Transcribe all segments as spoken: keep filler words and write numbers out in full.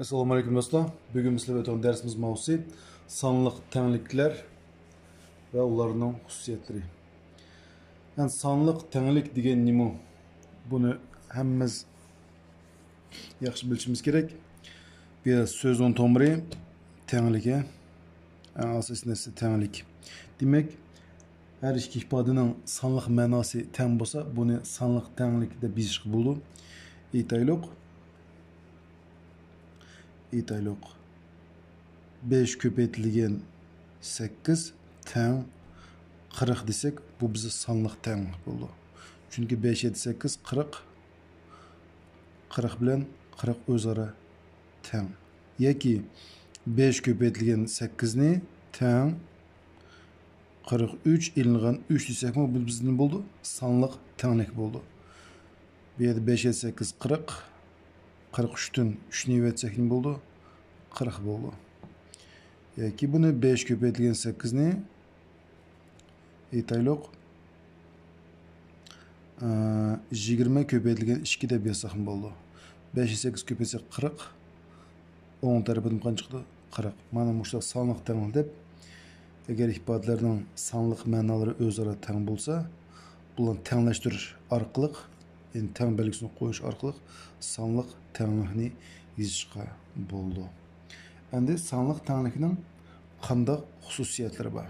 ئەسسالامۇ ئەلەيكۇم دوستلار. بۈگۈن بىز سىلەر بىلەن ئۆتىدىغان دەرسىمىز ماۋزۇسى سانلىق تەڭلىكلەر ۋە ئۇلارنىڭ خۇسۇسىيەتلىرى. يەنى سانلىق تەڭلىك دېگەن نېمە؟ بۇنى ھەممىمىز ياخشى بىلىشىمىز كېرەك. بۇ يەردە سۆزنىڭ تومۇرى تەڭلىك، ھە؟ ئەڭ ئاساسىي نەرسە تەڭلىك. دېمەك، ھەر ئىككى ئىپادىنىڭ سانلىق مەناسى تەڭ بولسا، بۇنى سانلىق تەڭلىك دەپ يېزىشقا بولىدۇ. ئېيتايلۇق. ئېيتايلۇق. بەش كۆپەيتىلگەن سەككىز تەڭ قىرىق دېسەك، بۇ بىزدە سانلىق تەڭلىك بولىدۇ. چۈنكى بەش يەتتە سەككىز قىرىق، قىرىق بىلەن قىرىق ئۆزئارا تەڭ. ياكى بەش كۆپەيتىلگەن سەككىزنى تەڭ قىرىق ئۈچ ئېلىنغان ئۈچ دېسەكمۇ، بۇ بىزدىن بولىدۇ، سانلىق تەڭلىك بولىدۇ. بۇ يەردە بەش يەتتە سەككىز قىرىق، قىرىق ئۈچتىن ئۈچنى ئېلىۋەتسەك نېمە بولىدۇ؟ قىرىق بولىدۇ. ياكى بۇنى بەش كۆپەيتىلگەن سەككىزنى ئېيتايلۇق، ئە، يىگىرمە كۆپەيتىلگەن ئىككى دەپ يازساقمۇ بولىدۇ. بەش يەتتە سەككىز كۆپەيتسەك قىرىق، ئوڭ تەرىپىدىن قانچە چىقىدۇ؟ قىرىق. مانا مۇشۇنداق سانلىق تەڭلىك دەپ، ئەگەر ئىپادىلەرنىڭ سانلىق مەنالىرى ئۆزئارا تەڭ بولسا، بۇلارنى تەڭلەشتۈرۈش ئارقىلىق، يەنى تەڭ بەلگىسىنى قويۇش ئارقىلىق سانلىق تەڭلىكنى يېزىشقا بولىدۇ. ئەمدى سانلىق تەڭلىكنىڭ قانداق خۇسۇسىيەتلىرى بار؟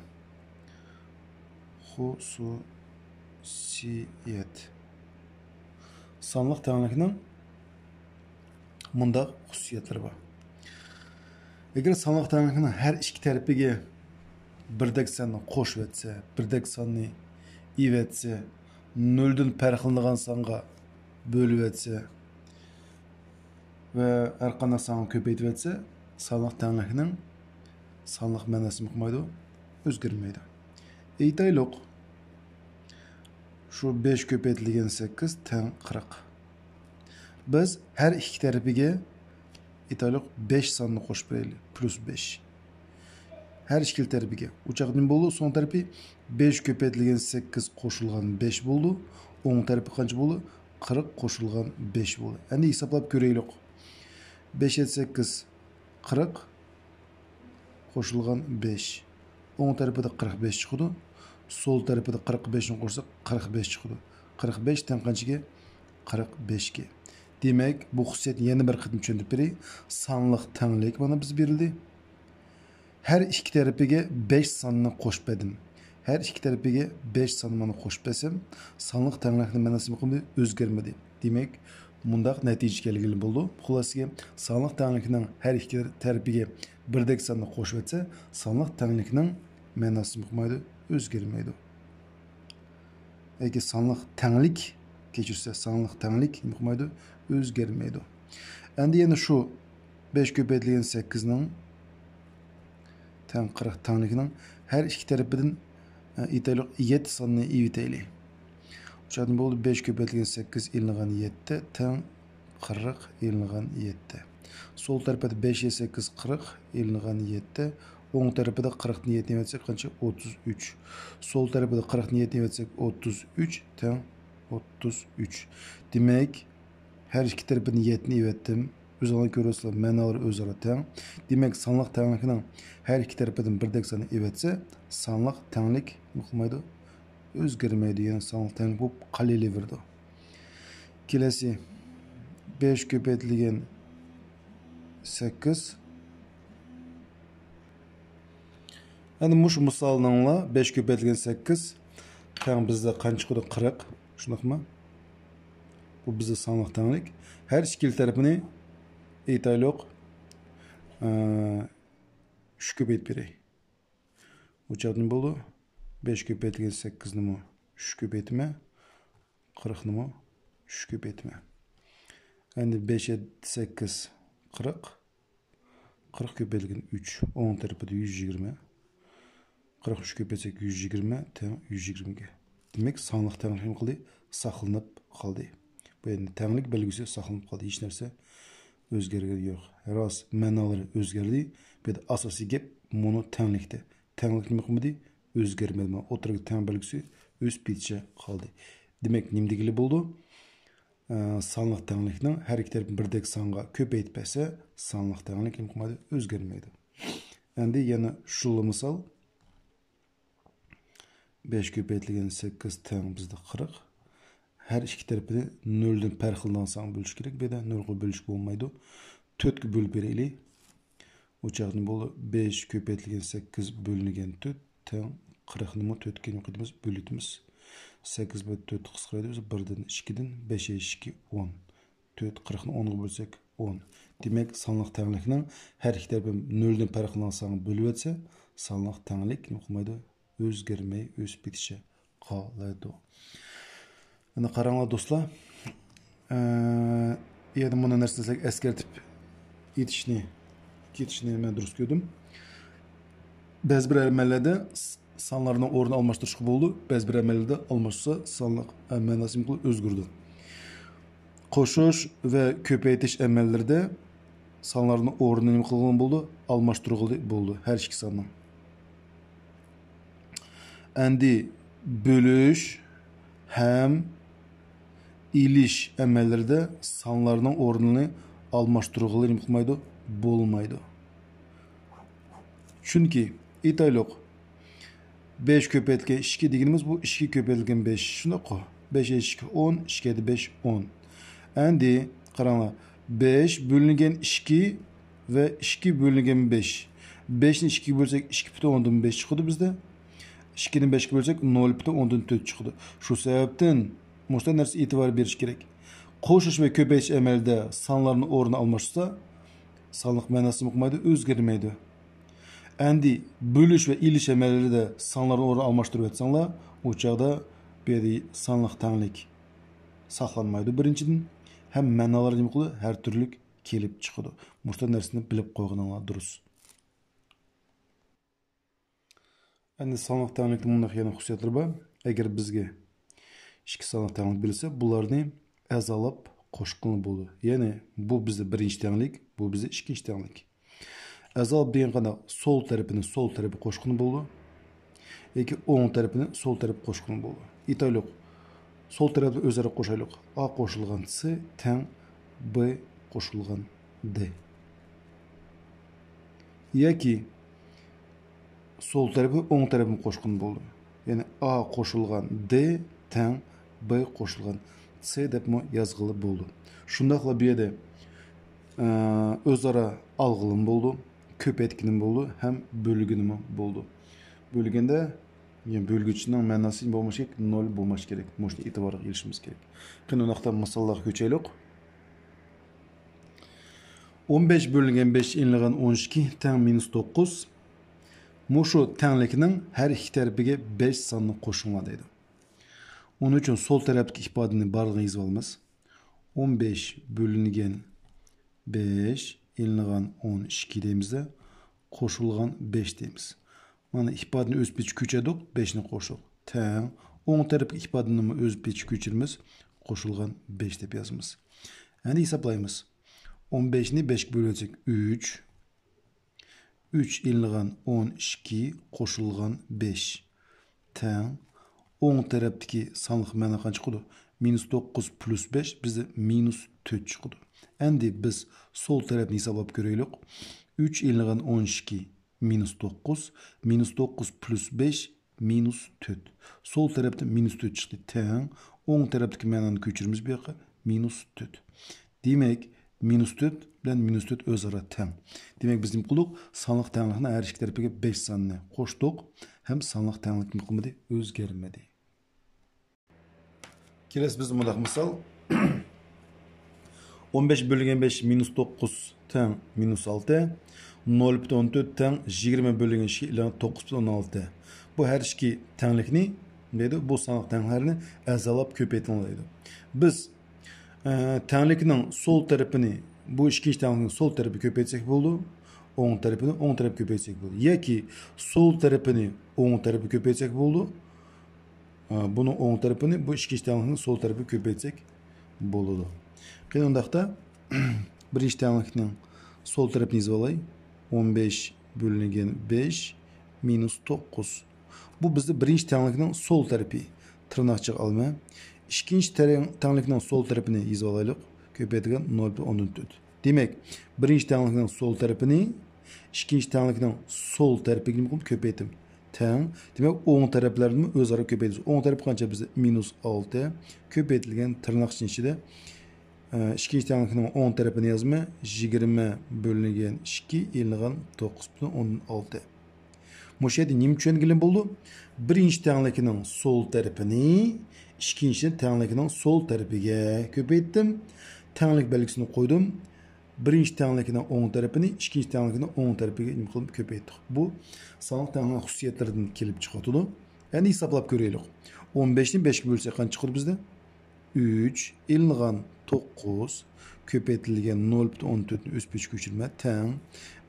خۇسۇسىيەت. سانلىق تەڭلىكنىڭ مۇنداق خۇسۇسىيەتلىرى بار. ئەگەر سانلىق تەڭلىكنىڭ ھەر ئىككى تەرىپىگە بىردەك ساننى قوشۇۋەتسە، بىردەك ساننى ئېلىۋەتسە، نۆلدىن پەرقلىنىدىغان سانغا بۆلۈۋەتسە ۋە ھەر قانداق سانغا كۆپەيتىۋەتسە، سانلىق تەڭلىكنىڭ سانلىق مەناسى نېمە قىلمايدۇ؟ ئۆزگەرمەيدۇ. ئېيتايلۇق، شۇ بەش كۆپەيتىلگەن سەككىز تەڭ قىرىق. بىز ھەر ئىككى تەرىپىگە ئېيتايلۇق، بەش ساننى قوشۇپ بېرەيلى. پلۇس بەش. ھەر ئىككىلا تەرىپىگە. ئۇ چاغدا نېمە بولىدۇ؟ سول تەرىپى بەش كۆپەيتىلگەن سەككىز قوشۇلغان بەش بولىدۇ. ئوڭ تەرىپى قانچە بولىدۇ؟ قىرىق قوشۇلغان بەش بولىدۇ. ئەمدى ھېسابلاپ كۆرەيلۇق. بەش يەتتە سەككىز قىرىق قوشۇلغان بەش. ئوڭ تەرىپىدە قىرىق بەش چىقىدۇ. سول تەرىپىدە قىرىق بەشنى قوشساق، قىرىق بەش چىقىدۇ. قىرىق بەش تەڭ قانچىگە؟ قىرىق بەشكە. دېمەك، بۇ خۇسۇسىيەتنى يەنە بىر قېتىم چۈشەندۈرۈپ بېرەي. سانلىق تەڭلىك مانا بىز بېرىلدى. ھەر ئىككى تەرىپىگە بەش ساننى قوشۇپ بەردىم. ھەر ئىككى تەرىپىگە بەش ساننى مانا قوشۇپ بەرسەم، سانلىق تەڭلىكنىڭ مەناسى نېمە قىلدى؟ ئۆزگەرمىدى. دېمەك، مۇنداق نەتىجىگە كەلگىلى بولىدۇ. خۇلاسىگە، سانلىق تەڭلىكنىڭ ھەر ئىككى تەرىپىگە بىردەك ساننى قوشۇۋەتسە، سانلىق تەڭلىكنىڭ مەناسى نېمە قىلمايدۇ؟ ئۆزگەرمەيدۇ. ياكى سانلىق تەڭلىك، كەچۈرسە، سانلىق تەڭلىك نېمە قىلمايدۇ؟ ئۆزگەرمەيدۇ. ئەمدى يەنە شۇ بەش كۆپەيتىلگەن سەككىزنىڭ تەڭ قىرىق تەڭلىكىنىڭ ھەر ئىككى تەرىپىدىن، ئە، ئېيتايلۇق، يەتتە ساننى ئېلىۋېتەيلى. ئۇ چاغدا بولدى، بەش كۆپەيتىلگەن سەككىز ئېلىنغان يەتتە تەڭ قىرىق ئېلىنغان يەتتە. سول تەرىپىدە بەش يەتتە سەككىز قىرىق ئېلىنغان يەتتە. ئوڭ تەرىپىدە قىرىقتىن يەتتىنى ئەۋەتسەك قانچە؟ ئوتتۇز ئۈچ. سول تەرىپىدە قىرىقتىن يەتتىنى ئەۋەتسەك ئوتتۇز ئۈچ تەڭ ئوتتۇز ئۈچ. دېمەك، ھەر ئىككى تەرىپىدىن يەتتىنى ئېۋەتتىم. ئۆزۈڭلار كۆرۈۋاتىسىلەر، مەنالىرى ئۆزئارا تەڭ. دېمەك، سانلىق تەڭلىكنىڭ ھەر ئىككى تەرىپىدىن بىردەك ساننى ئېۋەتسە، سانلىق تەڭلىك نېمە قىلمايدۇ؟ ئۆزگەرمەيدۇ، يەنى سانلىق تەڭلىك بولۇپ قېلىۋېرىدۇ. كېلەسى، بەش كۆپەيتىلگەن سەككىز. ئەنە مۇشۇ مىسالنىڭلا بەش كۆپەيتىلگەن سەككىز تەڭ بىزدە قانچە چىقىدۇ؟ قىرىق. شۇنداقمۇ؟ بۇ بىزدە سانلىق تەڭلىك. ھەر ئىككىلا تەرىپىنى ئېيتايلۇق، ئە، ئۈچ كۆپەيتىپ بېرەي. ئۇ چاغدا نېمە بولىدۇ؟ بەش كۆپەيتىلگەن سەككىزنىمۇ ئۈچ كۆپەيتىمەن، قىرىقنىمۇ ئۈچ كۆپەيتىمەن. ئەمدى بەش يەتتە سەككىز قىرىق، قىرىق كۆپەيتىلگەن ئۈچ، ئوڭ تەرىپىدە يۈز يىگىرمە. قىرىق ئۈچ كۆپەيتسەك يۈز يىگىرمە تەڭ يۈز يىگىرمىگە. دېمەك، سانلىق تەڭلىك نېمە قىلدى؟ ساقلىنىپ قالدى. بۇ يەردە تەڭلىك بەلگىسى ساقلىنىپ قالدى. ھېچ نەرسە ئۆزگەرگىنى يوق. راست، مەنالىرى ئۆزگەردى. بۇ يەردە ئاساسىي گەپ مۇنۇ تەڭلىكتە. تەڭلىك نېمە قىلمىدى؟ ئۆزگەرمىدى. مانا ئوتتۇرىغا تەڭ بەلگىسى ئۆز پېتىچە قالدى. دېمەك، نېمە دېگىلى بولىدۇ؟ ئە، سانلىق تەڭلىكنىڭ ھەر ئىككى تەرىپىنى بىردەك سانغا كۆپەيتىپ بەرسە، سانلىق تەڭلىك نېمە قىلمايدۇ؟ ئۆزگەرمەيدۇ. ئەمدى يەنە شۇلا مىسال. بەش كۆپەيتىلگەن سەككىز تەڭ بىزدە قىرىق. ھەر ئىككى تەرىپىنى نۆلدىن پەرقلىنىدىغان سانغا بۆلۈش كېرەك. بۇ يەردە نۆلغا بۆلۈشكە بولمايدۇ. تۆتكە بۆلۈپ بېرەيلى. ئۇ چاغدا نېمە بولىدۇ؟ بەش كۆپەيتىلگەن سەككىز بۆلۈنگەن تۆت تەڭ قىرىقنىمۇ تۆتكە نېمە قىلىمىز؟ بۆلۈۋېتىمىز. سەككىز بىلەن تۆتنى قىسقارتىۋېتىمىز. بىردىن، ئىككىدىن، بەش ئىككى ئون. تۆت قىرىقنى ئونغا بۆلسەك، ئون. دېمەك، سانلىق تەڭلىكنىڭ ھەر ئىككى تەرىپى نۆلدىن پەرقلىنىدىغان سانغا بۆلۈۋەتسە، سانلىق تەڭلىك نېمە قىلمايدۇ؟ ئۆزگەرمەي ئۆسۈپ كېتىشى قالىدۇ. ئەنە قاراڭلار دوستلار، ئە، يەنە مۇنۇ نەرسىنى سىلەرگە ئەسكەرتىپ ئېيتىشنى، كېتىشنى مەن دۇرۇس كۆردۈم. بەزى بىر ئەمەللەردە س-، سانلارنىڭ ئورنىنى ئالماشتۇرۇشقا بولىدۇ، بەزى بىر ئەمەللەردە ئالماشتۇرسا سانلىق، ئە، مەناسى ئۆزگىرىدۇ. قوشۇش ۋە كۆپەيتىش ئەمەللىرىدە سانلارنىڭ ئورنىنى نېمە قىلغىلى بولىدۇ؟ ئالماشتۇرغىلى بولىدۇ، ھەر ئىككى ساننىڭ. ئەمدى بۆلۈش ھەم ئېلىش ئەمەللىرىدە سانلارنىڭ ئورنىنى ئالماشتۇرغىلى نېمە قىلمايدۇ؟ بولمايدۇ. چۈنكى، ئېيتايلۇق، بەش كۆپەيتىلگەن ئىككى دېگىنىمىز بۇ ئىككى كۆپەيتىلگەن بەش، شۇنداققۇ؟ بەش ئىككى ئون، ئىككى بەش ئون. ئەمدى قاراڭلار، بەش بۆلۈنگەن ئىككى ۋە ئىككى بۆلۈنگەن بەش. بەشنى ئىككىگە بۆلسەك، ئىككى پۈتۈن ئوندىن بەش چىقىدۇ بىزدە. ئىككىنى بەشكە بۆلسەك، نۆل پۈتۈن ئوندىن تۆت چىقىدۇ. شۇ سەۋەبتىن مۇشۇنداق نەرسە ئېتىبار بېرىش كېرەك. قوشۇش ۋە كۆپەيتىش ئەمەلدە سانلارنى ئورنى ئالماشتۇرسا، سانلىق مەناسى نېمە قىلمايدۇ؟ ئۆزگەرمەيدۇ. ئەمدى بۆلۈش ۋە ئېلىش ئەمەللىرىدە سانلارنى ئورنى ئالماشتۇرۇۋەتسەڭلار، ئۇ چاغدا بۇ يەردە سانلىق تەڭلىك ساقلانمايدۇ بىرىنچىدىن، ھەم مەنالار نېمە قىلىدۇ؟ ھەر تۈرلۈك كېلىپ چىقىدۇ. مۇشۇنداق نەرسىنى بىلىپ قويغىنىڭلار دۇرۇس. ئەمدى سانلىق تەڭلىكنىڭ مۇنداق يەنە خۇسۇسىيەتلىرى بار. ئەگەر بىزگە ئىككى سانلىق تەڭلىك بىلسە، بۇلارنى ئەزالاپ قوشقىلى بولىدۇ. يەنى بۇ بىزدە بىرىنچى تەڭلىك، بۇ بىزدە ئىككىنچى تەڭلىك. ئەزالاپ دېگەن قانداق؟ سول تەرىپىنى سول تەرەپكە قوشقىلى بولىدۇ. ياكى ئوڭ تەرىپىنى سول تەرەپكە قوشقىلى بولىدۇ. ئېيتايلۇق، سول تەرەپنى ئۆزئارا قوشايلۇق. ئا قوشۇلغان سى تەڭ بى قوشۇلغان دى. ياكى سول تەرىپى ئوڭ تەرەپنى قوشقىلى بولىدۇ. يەنى ئا قوشۇلغان دى تەڭ بى قوشۇلغان سى دەپمۇ يازغىلى بولىدۇ. شۇنداقلا بۇ يەردە، ئە، ئۆزئارا ئالغىلىمۇ بولىدۇ، كۆپەيتكىلىمۇ بولىدۇ ھەم بۆلگىلىمۇ بولىدۇ. بۆلگەندە، يەنى بۆلگۈچىنىڭ مەناسى نېمە بولمىشى كېرەك؟ نۆل بولماش كېرەك. مۇشۇنى ئېتىبارغا ئېلىشىمىز كېرەك. قېنى، ئۇنداقتا مىساللارغا كۆچەيلۇق. ئون بەش بۆلۈنگەن بەش ئېلىنغان ئون ئىككى تەڭ مىنۇس توققۇز. مۇشۇ تەڭلىكنىڭ ھەر ئىككى تەرىپىگە بەش ساننى قوشۇڭلار دەيدۇ. ئۇنىڭ ئۈچۈن سول تەرەپتىكى ئىپادىنى بارلىقىغا يېزىپ ئالىمىز. ئون بەش بۆلۈنگەن بەش ئېلىنغان ئون ئىككى دەيمىز-دە، قوشۇلغان بەش دەيمىز. مانا ئىپادىنى ئۆز پېتىگە كۆچۈردۇق، بەشنى قوشتۇق. تەڭ. ئوڭ تەرەپكە ئىپادىنىمۇ ئۆز پېتىگە كۆچۈرىمىز، قوشۇلغان بەش دەپ يازىمىز. ئەمدى ھېسابلايمىز. ئون بەشنى بەشكە بۆلۈۋەتسەك، ئۈچ. ئۈچ ئېلىنغان ئون ئىككى قوشۇلغان بەش. تەڭ. ئوڭ تەرەپتىكى سانلىق مەنا قانچە چىقىدۇ؟ مىنۇس توققۇز پلۇس بەش بىزدە مىنۇس تۆت چىقىدۇ. ئەمدى بىز سول تەرەپنى ھېسابلاپ كۆرەيلۇق. ئۈچ ئېلىنغان ئون ئىككى مىنۇس توققۇز، مىنۇس توققۇز پلۇس بەش مىنۇس تۆت. سول تەرەپتە مىنۇس تۆت چىقتى، تەڭ. ئوڭ تەرەپتىكى مەنانى كۆچۈرىمىز بۇ ياققا، مىنۇس تۆت. دېمەك، مىنۇس تۆت بىلەن مىنۇس تۆت ئۆزئارا تەڭ. دېمەك، بىز نېمە قىلدۇق؟ سانلىق تەڭلىكنىڭ ھەر ئىككى تەرىپىگە بەش ساننى قوشتۇق ھەم سانلىق تەڭلىك نېمە قىلمىدى؟ ئۆزگەرمىدى. كېلەسى بىز مۇنداق مىسال. ئون بەش بۆلگەن بەش مىنۇس توققۇز تەڭ مىنۇس ئالتە. نۆل پۈتۈن ئون تۆت تەڭ يىگىرمە بۆلگەن ئىككى ئېلىنغان توققۇز پۈتۈن ئون ئالتە. بۇ ھەر ئىككى تەڭلىكنى دەيدۇ، بۇ سانلىق تەڭلىكلەرنى ئەزالاپ كۆپەيتىڭلار دەيدۇ. بىز، ئە، تەڭلىكنىڭ سول تەرىپىنى، بۇ ئىككىنچى تەڭلىكنىڭ سول تەرىپىگە كۆپەيتسەك بولىدۇ، ئوڭ تەرىپىنى ئوڭ تەرەپكە كۆپەيتسەك بولىدۇ. ياكى سول تەرىپىنى ئوڭ تەرەپكە كۆپەيتسەك بولىدۇ. ئا، بۇنىڭ ئوڭ تەرىپىنى بۇ ئىككىنچى تەڭلىكنىڭ سول تەرىپىگە كۆپەيتسەك بولىدۇ. قېنى ئۇنداقتا، بىرىنچى تەڭلىكنىڭ سول تەرىپىنى يېزىۋالاي. ئون بەش بۆلۈنگەن بەش مىنۇس توققۇز. بۇ بىزدە بىرىنچى تەڭلىكنىڭ سول تەرىپى. تىرناقچىغا ئالىمەن. ئىككىنچى تەرەڭ-، تەڭلىكنىڭ سول تەرىپىنى يېزىۋالايلۇق. كۆپەيتىلگەن نۆل پۈتۈن ئوندىن تۆت. دېمەك، بىرىنچى تەڭلىكنىڭ سول تەرىپىنى ئىككىنچى تەڭلىكنىڭ سول تەرىپىگە نېمە قىلدىم؟ كۆپەيتتىم. تەڭ. دېمەك، ئوڭ تەرەپلەرنىمۇ ئۆزئارا كۆپەيتىمىز. ئوڭ تەرىپى قانچە بىزدە؟ مىنۇس ئالتە. كۆپەيتىلگەن تىرناق ئىچىنىڭ ئىچىدە، ئە، ئىككىنچى تەڭلىكنىڭ ئوڭ تەرىپىنى يازىمەن. يىگىرمە بۆلۈنگەن ئىككى ئېلىنغان توققۇز پۈتۈن ئوندىن ئالتە. مۇشۇ يەردە نېمە چۈشەنگىلى بولىدۇ؟ بىرىنچى تەڭلىكنىڭ سول تەرىپىنى ئىككىنچى تەڭلىكنىڭ سول تەرىپىگە كۆپەيتتىم. تەڭلىك بەلگىسىنى قويدۇم. بىرىنچى تەڭلىكنىڭ ئوڭ تەرىپىنى ئىككىنچى تەڭلىكنىڭ ئوڭ تەرىپىگە نېمە قىلىپ كۆپەيتتۇق. بۇ سانلىق تەڭلىك خۇسۇسىيەتلىرىدىن كېلىپ چىقىۋاتىدۇ. ئەمدى ھېسابلاپ كۆرەيلى. ئون بەشنى بەشكە بۆلسەك قانچە چىقىدۇ بىزدە؟ ئۈچ ئېلىنغان توققۇز كۆپەيتىلگەن نۆل پۈتۈن ئوندىن تۆتنى ئۆز پېتىگە كۆچۈرمە تەڭ.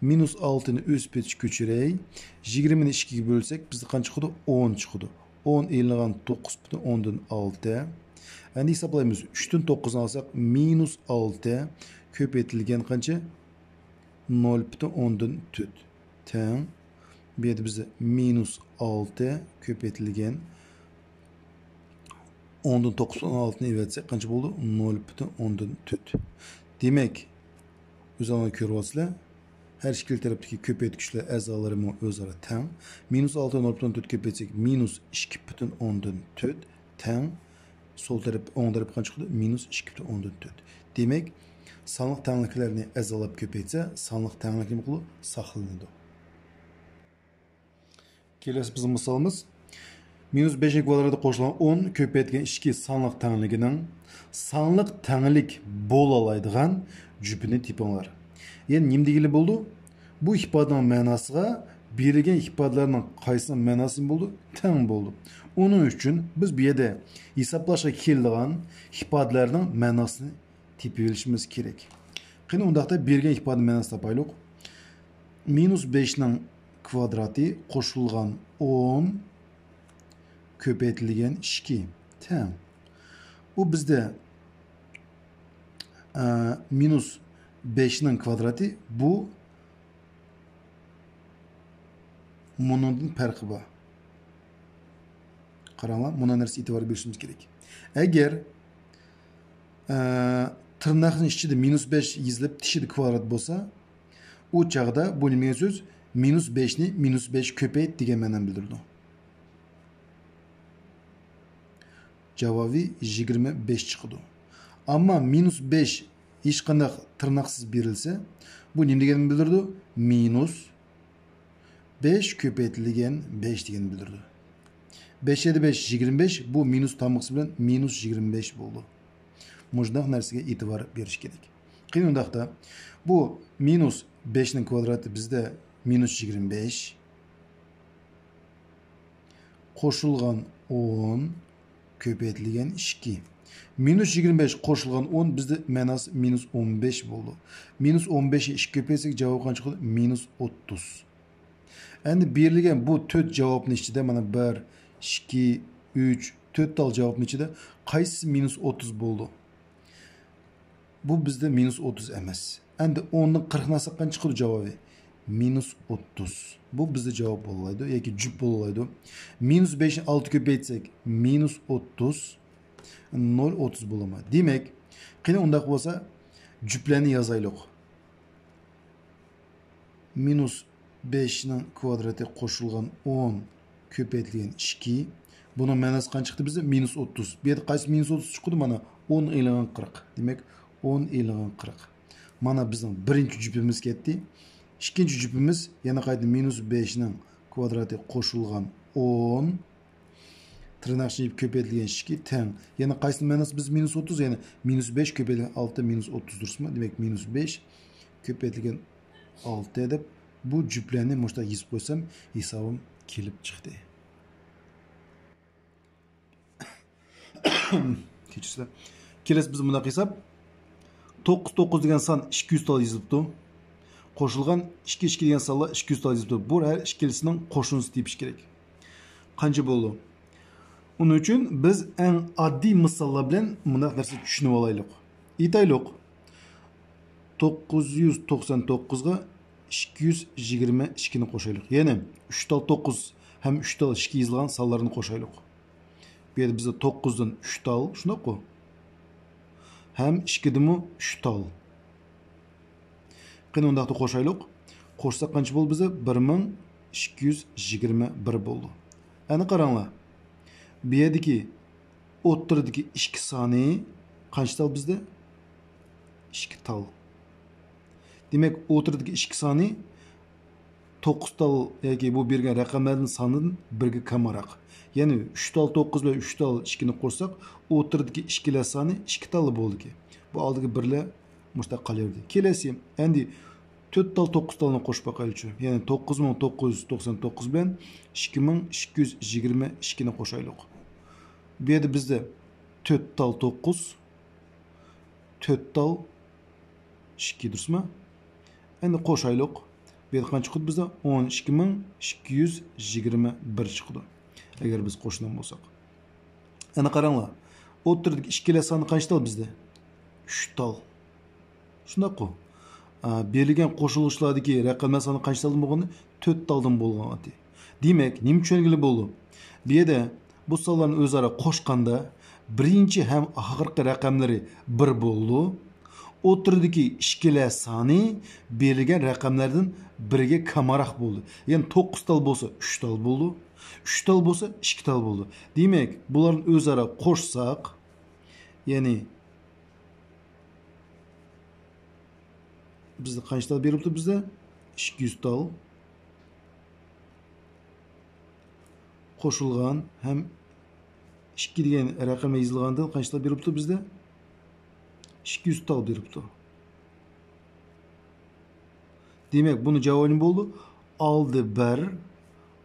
مىنۇس ئالتىنى ئۆز پېتىگە كۆچۈرەي. يىگىرمىنى ئىككىگە بۆلسەك، بىزدە قانچە چىقىدۇ؟ ئون چىقىدۇ. ئون ئېلىنغان توققۇز پۈتۈن ئوندىن ئالتە. ئەمدى ھېسابلايمىز. ئۈچتىن توققۇزنى ئالساق، مىنۇس ئالتە كۆپەيتىلگەن قانچە؟ نۆل پۈتۈن ئوندىن تۆت تەڭ. بۇ يەردە بىز مىنۇس ئالتە كۆپەيتىلگەن ئوندىن توققۇز پۈتۈن ئوندىن ئالتىنى ئېلىۋەتسەك، قانچە بولدى؟ نۆل پۈتۈن ئوندىن تۆت. دېمەك، ئۆزۈڭلار كۆرۈۋاتىسىلەر، ھەر ئىككىلا تەرەپتىكى كۆپەيتكۈچلەر ئەزالىرىمۇ ئۆزئارا تەڭ. مىنۇس ئالتە نۆل پۈتۈن تۆت كۆپەيتسەك، مىنۇس ئىككى پۈتۈن ئوندىن تۆت تەڭ. سول تەرەپ، ئوڭ تەرەپ قانچە چىقىدۇ؟ مىنۇس ئىككى پۈتۈن ئوندىن تۆت. دېمەك، سانلىق تەڭلىكلەرنى ئەزالاپ كۆپەيتسە، سانلىق تەڭلىك نېمە قىلىدۇ؟ ساقلىنىدۇ. كېلەسى بىزنىڭ مىسالىمىز. مىنۇس بەشنىڭ كۋادراتى قوشۇلغان ئون كۆپەيتكەن ئىككى سانلىق تەڭلىكىنىڭ سانلىق تەڭلىك بولالايدىغان جۈپىنى تېپىڭلار. يەنى نېمە دېگىلى بولىدۇ؟ بۇ ئىپادىنىڭ مەناسىغا بېرىلگەن ئىپادىلەرنىڭ قايسىنىڭ مەناسى نېمە بولىدۇ؟ تەڭ بولىدۇ. ئۇنىڭ ئۈچۈن بىز بۇ يەردە ھېسابلاشقا كېلىدىغان ئىپادىلەرنىڭ مەناسىنى تېپىۋېلىشىمىز كېرەك. قېنى، ئۇنداقتا بېرىلگەن ئىپادە مەناسىنى تاپايلۇق. مىنۇس بەشنىڭ كۋادراتى قوشۇلغان ئون كۆپەيتىلگەن ئىككى تەڭ. بۇ بىزدە، ئە، مىنۇس بەشنىڭ كۋادراتى بۇ مۇنىڭدىن پەرقى بار. قاراڭلار، مۇنۇ نەرسە ئېتىبار بېرىشىمىز كېرەك. ئەگەر، ئە، تىرناقنىڭ ئىچىدە مىنۇس بەش يېزىلىپ، تېشىدا كۋادرات بولسا، ئۇ چاغدا بۇ نېمە دېگەن سۆز؟ مىنۇس بەشنى مىنۇس بەش كۆپەيت دېگەن مەنىنى بىلدۈرىدۇ. جاۋابى يىگىرمە بەش چىقىدۇ. ئەمما مىنۇس بەش ھېچقانداق تىرناقسىز بېرىلسە، بۇ نېمە دېگەننى بىلدۈرىدۇ؟ مىنۇس بەش كۆپەيتىلگەن بەش دېگەننى بىلدۈرىدۇ. بەش يەردە بەش، يىگىرمە بەش، بۇ مىنۇس تامغىسى بىلەن مىنۇس يىگىرمە بەش بولىدۇ. مۇشۇنداق نەرسىگە ئېتىبار بېرىش كېرەك. قېنى ئۇنداقتا، بۇ مىنۇس بەشنىڭ كۋادراتى بىزدە مىنۇس يىگىرمە بەش. قوشۇلغان ئون كۆپەيتىلگەن ئىككى. مىنۇس يىگىرمە بەش قوشۇلغان ئون بىزدە مەناسى مىنۇس ئون بەش بولىدۇ. مىنۇس ئون بەشنى ئىككى كۆپەيتسەك، جاۋاب قانچە چىقىدۇ؟ مىنۇس ئوتتۇز. ئەمدى بېرىلگەن بۇ تۆت جاۋابنىڭ ئىچىدە، مانا، بىر، ئىككى، ئۈچ، تۆت تال جاۋابنىڭ ئىچىدە قايسىسى مىنۇس ئوتتۇز بولىدۇ؟ بۇ بىزدە مىنۇس ئوتتۇز ئەمەس. ئەمدى ئوندىن قىرىقنى ئالساق قانچە چىقىدۇ جاۋابى؟ مىنۇس ئوتتۇز. بۇ بىزدە جاۋاب بولالايدۇ ياكى جۈپ بولالايدۇ. مىنۇس بەشنى ئالتە كۆپەيتسەك، مىنۇس ئوتتۇز، نۆل ئوتتۇز بولىدۇ. دېمەك، قېنى ئۇنداق بولسا، جۈپلەرنى يازايلۇق. مىنۇس بەشنىڭ كۋادراتى قوشۇلغان ئون كۆپەيتىلگەن ئىككى. بۇنىڭ مەناسى قانچە چىقتى بىزدە؟ مىنۇس ئوتتۇز. بۇ يەردە قايسى مىنۇس ئوتتۇز چىقىدۇ؟ مانا، ئون ئېلىنغان قىرىق. دېمەك، ئون ئېلىنغان قىرىق. مانا بىزنىڭ بىرىنچى جۈپىمىز كەتتى. ئىككىنچى جۈپىمىز يەنە قايتا مىنۇس بەشنىڭ كۋادراتى قوشۇلغان ئون. تىرناق ئىچىدە كۆپەيتىلگەن ئىككى تەڭ. يەنە قايسىنىڭ مەناسى بىز مىنۇس ئوتتۇز؟ يەنى مىنۇس بەش كۆپەيتىلگەن ئالتە مىنۇس ئوتتۇز، دۇرۇسمۇ؟ دېمەك، مىنۇس بەش كۆپەيتىلگەن ئالتە دەپ، بۇ جۈپلەرنى مۇشۇنداق يېزىپ قويسام، ھېسابىم كېلىپ چىقتى. كەچۈرسىلەر. كېلەسى بىز مۇنداق ھېساب. توققۇز توققۇز دېگەن سان ئىككى يۈز تال يېزىلىپتۇ. قوشۇلغان ئىككى ئىككى دېگەن سانلار ئىككى يۈز تال يېزىلىپتۇ. بۇ ھەر ئىككىلىسىنىڭ قوشۇندىسى تېپىش كېرەك. قانچە بولىدۇ؟ ئۇنىڭ ئۈچۈن بىز ئەڭ ئاددىي مىساللار بىلەن مۇنداق نەرسە چۈشىنىۋالايلۇق. ئېيتايلۇق، توققۇز يۈز توقسان توققۇزغا ئىككى يۈز يىگىرمە ئىككىنى قوشايلۇق. يەنى ئۈچ تال توققۇز ھەم ئۈچ تال ئىككى يېزىلغان سانلارنى قوشايلۇق. بۇ يەردە بىزدە توققۇزدىن ئۈچ تال، شۇنداققۇ؟ ھەم ئىككىدىنمۇ ئۈچ تال. قېنى، ئۇنداقتا قوشايلۇق. قوشساق قانچە بولدى بىزدە؟ بىر مىڭ ئىككى يۈز يىگىرمە بىر بولدى. ئەنە قاراڭلار. بۇ يەردىكى ئوتتۇرىدىكى ئىككى سانى قانچە تال بىزدە؟ ئىككى تال. دېمەك، ئوتتۇرىدىكى ئىككى سانى توققۇز تال ياكى بۇ بەرگەن رەقەملەردىن سانىدىن بىرگە كامراق. يەنى ئۈچ تال توققۇز بىلەن ئۈچ تال ئىككىنى قوشساق، ئوتتۇرىدىكى ئىككىلەر سانى ئىككى تاللا بولىدىكەن. بۇ ئالدىدىكى بىرلەر مۇشۇنداق قالىۋەردى. كېلەسى، ئەمدى تۆت تال توققۇز تالنى قوشۇپ باقايلىچۇ. يەنى توققۇز مىڭ توققۇز يۈز توقسان توققۇز بىلەن ئىككى مىڭ ئىككى يۈز يىگىرمە ئىككىنى قوشايلۇق. بۇ يەردە بىزدە تۆت تال توققۇز، تۆت تال ئىككى، دۇرۇسمۇ؟ ئەمدى قوشايلۇق. بۇ يەردە قانچە چىقىدۇ بىزدە؟ ئون ئىككى مىڭ ئىككى يۈز يىگىرمە بىر چىقىدۇ. ئەگەر بىز قوشىدىغان بولساق. ئەنە قاراڭلار. ئوتتۇرىدىكى ئىككىلەر سانى قانچە تال بىزدە؟ ئۈچ تال. شۇنداققۇ؟ ئا، بېرىلگەن قوشۇلغۇچلاردىكى رەقەملەر سانى قانچە تالدىن بولغان؟ تۆت تالدىن بولغان ئىدى. دېمەك، نېمە چۈشەنگىلى بولىدۇ؟ بۇ يەردە بۇ سانلارنى ئۆزئارا قوشقاندا، بىرىنچى ھەم ئاخىرقى رەقەملىرى بىر بولىدۇ. ئوتتۇرىدىكى ئىككىلەر سانى بېرىلگەن رەقەملەردىن بىرگە كامراق بولىدۇ. يەنى توققۇز تال بولسا ئۈچ تال بولىدۇ. ئۈچ تال بولسا ئىككى تال بولىدۇ. دېمەك، بۇلارنى ئۆزئارا قوشساق، يەنى بىزدە قانچە تال بېرىپتۇ بىزدە؟ ئىككى يۈز تال. قوشۇلغان ھەم ئىككى دېگەن رەقەم يېزىلغاندىن قانچە تال بېرىپتۇ بىزدە؟ ئىككى يۈز تال بېرىپتۇ. دېمەك، بۇنى جاۋابى نېمە بولدى؟ ئالدى بىر،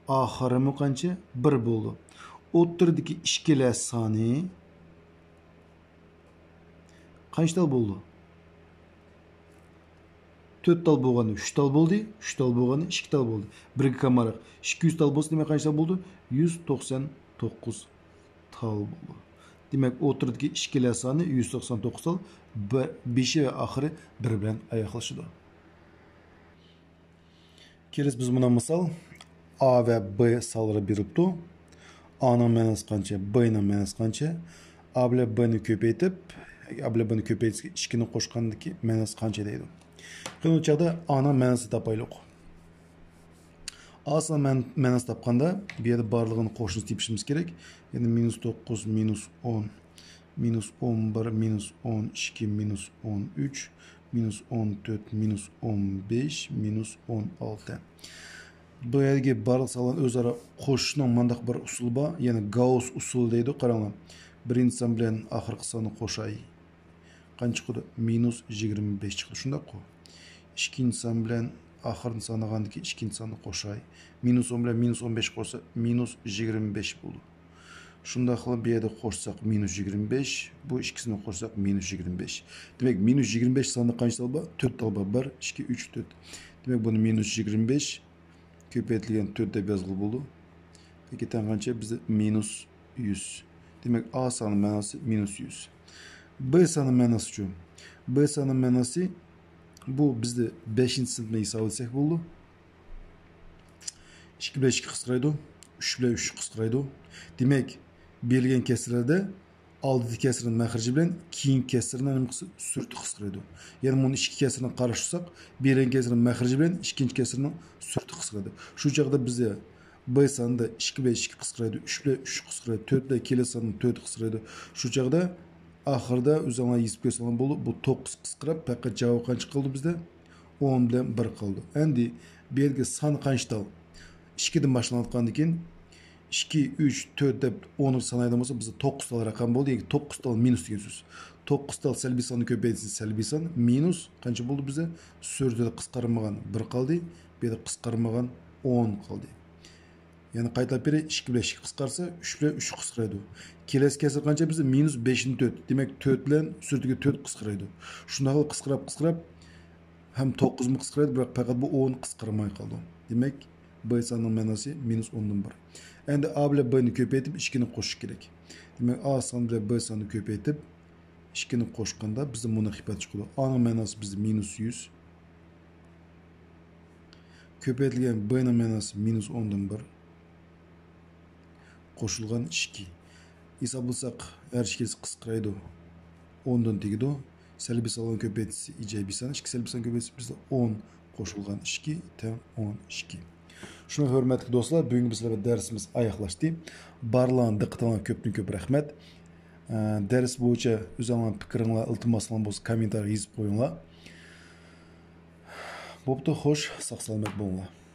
ئاخىرىمۇ قانچە؟ بىر بولدى. ئوتتۇرىدىكى ئىككىلەر سانى قانچە تال بولدى؟ تۆت تال بولغاندا ئۈچ تال بولدى، ئۈچ تال بولغاندا ئىككى تال بولدى. بىرگە كامراق. ئىككى يۈز تال بولسا، دېمەك، قانچە تال بولدى؟ يۈز توقسان توققۇز تال بولدى. دېمەك، ئوتتۇرىدىكى ئىككىلەر سانى يۈز توقسان توققۇز تال، بىر، بېشى ۋە ئاخىرى بىر بىلەن ئاياغلىشىدۇ. كېلىسى بىز مۇنى مىسال، ئا ۋە بې سانلىرى بېرىپتۇ. ئانىڭ مەناسى قانچە؟ بېنىڭ مەناسى قانچە؟ ئا بىلەن بېنى كۆپەيتىپ، ئا بىلەن بېنى كۆپەيتسە ئىككىنى قوشقاندىكى مەناسى قانچە دەيدۇ. قېنى، ئۇ چاغدا ئانىڭ مەناسىنى تاپايلۇق. ئا سان مەن-، مەناسىنى تاپقاندا، بۇ يەردە بارلىقىنى قوشنىسى تېپىشىمىز كېرەك. يەنى مىنۇس توققۇز، مىنۇس ئون، مىنۇس ئون بىر، مىنۇس ئون ئىككى، مىنۇس ئون ئۈچ، مىنۇس ئون تۆت، مىنۇس ئون بەش، مىنۇس ئون ئالتە. بۇ يەردىكى بارلىق سانلارنى ئۆزئارا قوشۇشنىڭ مۇنداق بىر ئۇسۇلى بار، يەنى گاۋس ئۇسۇلى دەيدۇ. قاراڭلار، بىرىنچى سان بىلەن ئاخىرقى ساننى قوشاي. قانچە چىقىدۇ؟ مىنۇس يىگىرمە بەش چىقىدۇ، شۇنداققۇ؟ ئىككىنچى سان بىلەن ئاخىرىنى سانىغاندىكى ئىككىنچى ساننى قوشاي. مىنۇس ئون بىلەن مىنۇس ئون بەش قوشسا، مىنۇس يىگىرمە بەش بولىدۇ. شۇنداقلا بۇ يەردە قوشساق، مىنۇس يىگىرمە بەش، بۇ ئىككىسىنى قوشساق، مىنۇس يىگىرمە بەش. دېمەك، مىنۇس يىگىرمە بەش ساندا قانچە تال بار؟ تۆت تال بار. بىر، ئىككى، ئۈچ، تۆت. دېمەك، بۇنى مىنۇس يىگىرمە بەش كۆپەيتىلگەن تۆت دەپ يازغىلى بولىدۇ. بەكى تەڭ قانچە؟ بىزدە مىنۇس يۈز. دېمەك، ئا سانى مەناسى مىنۇس يۈز. بې سانى مەناسىچۇ؟ بې سانى مەناسى، بۇ بىزدە بەشىنچى سىنىپنى ھېساب ئەتسەك بولىدۇ. ئىككى بىلەن ئىككى قىسقىرايدۇ، ئۈچ بىلەن ئۈچ قىسقىرايدۇ. دېمەك، بېرىلگەن كەسىرلەردە ئالدىدىكى كەسىرنىڭ مەخرىجى بىلەن كېيىنكى كەسىرنىڭ نېمە قىلسا، سۈرئىتى قىسقىرايدۇ. يەنى بۇنى ئىككى كەسىرنى قاراشتۇرساق، بېرىلگەن كەسىرنىڭ مەخرىجى بىلەن ئىككىنچى كەسىرنىڭ سۈرئىتى قىسقىرايدۇ. شۇ چاغدا بىزدە بې سانىدا ئىككى بىلەن ئىككى قىسقىرايدۇ، ئۈچ بىلەن ئۈچ قىسقىرايدۇ، تۆت بىلەن كېلەر ساننىڭ تۆتى قىسقىرايدۇ. شۇ چاغدا ئاخىرىدا ئۆزۈڭلار يېزىپ كۆرسەڭلار بولىدۇ، بۇ توققۇز قىسقىراپ، پەقەت جاۋاب قانچە قالدى بىزدە؟ ئون بىلەن بىر قالدى. ئەمدى بۇ يەردىكى سان قانچە تال؟ ئىككىدىن باشلىنىۋاتقاندىن كېيىن، ئىككى، ئۈچ، تۆت دەپ ئونغا سانايدىغان بولسا، بىزدە توققۇز تال رەقەم بولدى. يەنى توققۇز تال مىنۇس دېگەن سۆز. توققۇز تال سەلبىي ساننى كۆپەيتسە سەلبىي سان، مىنۇس قانچە بولدى بىزدە؟ سۈرئىتى قىسقارمىغان بىر قالدى، بۇ يەردە قىسقارمىغان ئون قالدى. يەنى قايتىلاپ بېرەي، ئىككى بىلەن ئىككى قىسقارسا، ئۈچ بىلەن ئۈچ قىسقىرايدۇ. كېلەسى كەسىر قانچە بىزدە؟ مىنۇس بەشتىن تۆت. دېمەك، تۆت بىلەن سۈرئىتىگە تۆت قىسقىرايدۇ. شۇنداقلا قىسقىراپ، قىسقىراپ، ھەم توققۇزمۇ قىسقىرايدۇ، بىراق پەقەت بۇ ئون قىسقارماي قالىدۇ. دېمەك، بې ساننىڭ مەناسى مىنۇس ئوندىن بىر. ئەمدى ئا بىلەن بېنى كۆپەيتىپ، ئىككىنى قوشۇش كېرەك. دېمەك، ئا سان بىلەن بې ساننى كۆپەيتىپ، ئىككىنى قوشقاندا بىزدە مۇنداق ئىپادە چىقىدۇ. ئانىڭ مەناسى بىزدە مىنۇس يۈز. كۆپەيتىلگەن بېنىڭ مەناسى مىنۇس ئوندىن بىر. قوشۇلغان ئىككى. ھېسابلىساق، ھەر ئىككىلىسى قىسقىرايدۇ، ئوندىن تېگىدۇ. سەلبىي سانلارنى كۆپەيتسە ئىجابىي سان، ئىككى سەلبىي سان كۆپەيتسە بىزدە ئون قوشۇلغان ئىككى تەڭ ئون ئىككى. شۇڭا ھۆرمەتلىك دوستلار، بۈگۈنكى بىز بىلەن دەرسىمىز ئاياغلاشتى. بارلىقىڭلارغا دىققىتىڭلارغا كۆپتىن كۆپ رەھمەت. ئە، دەرس بويىچە ئۆزۈڭلارنىڭ پىكرىڭلار، ئىلتىماسلىرىڭلار بولسا كوممېنتارىيغا يېزىپ قويۇڭلار. بوپتۇ، خوش، ساق سالامەت بولۇڭلار.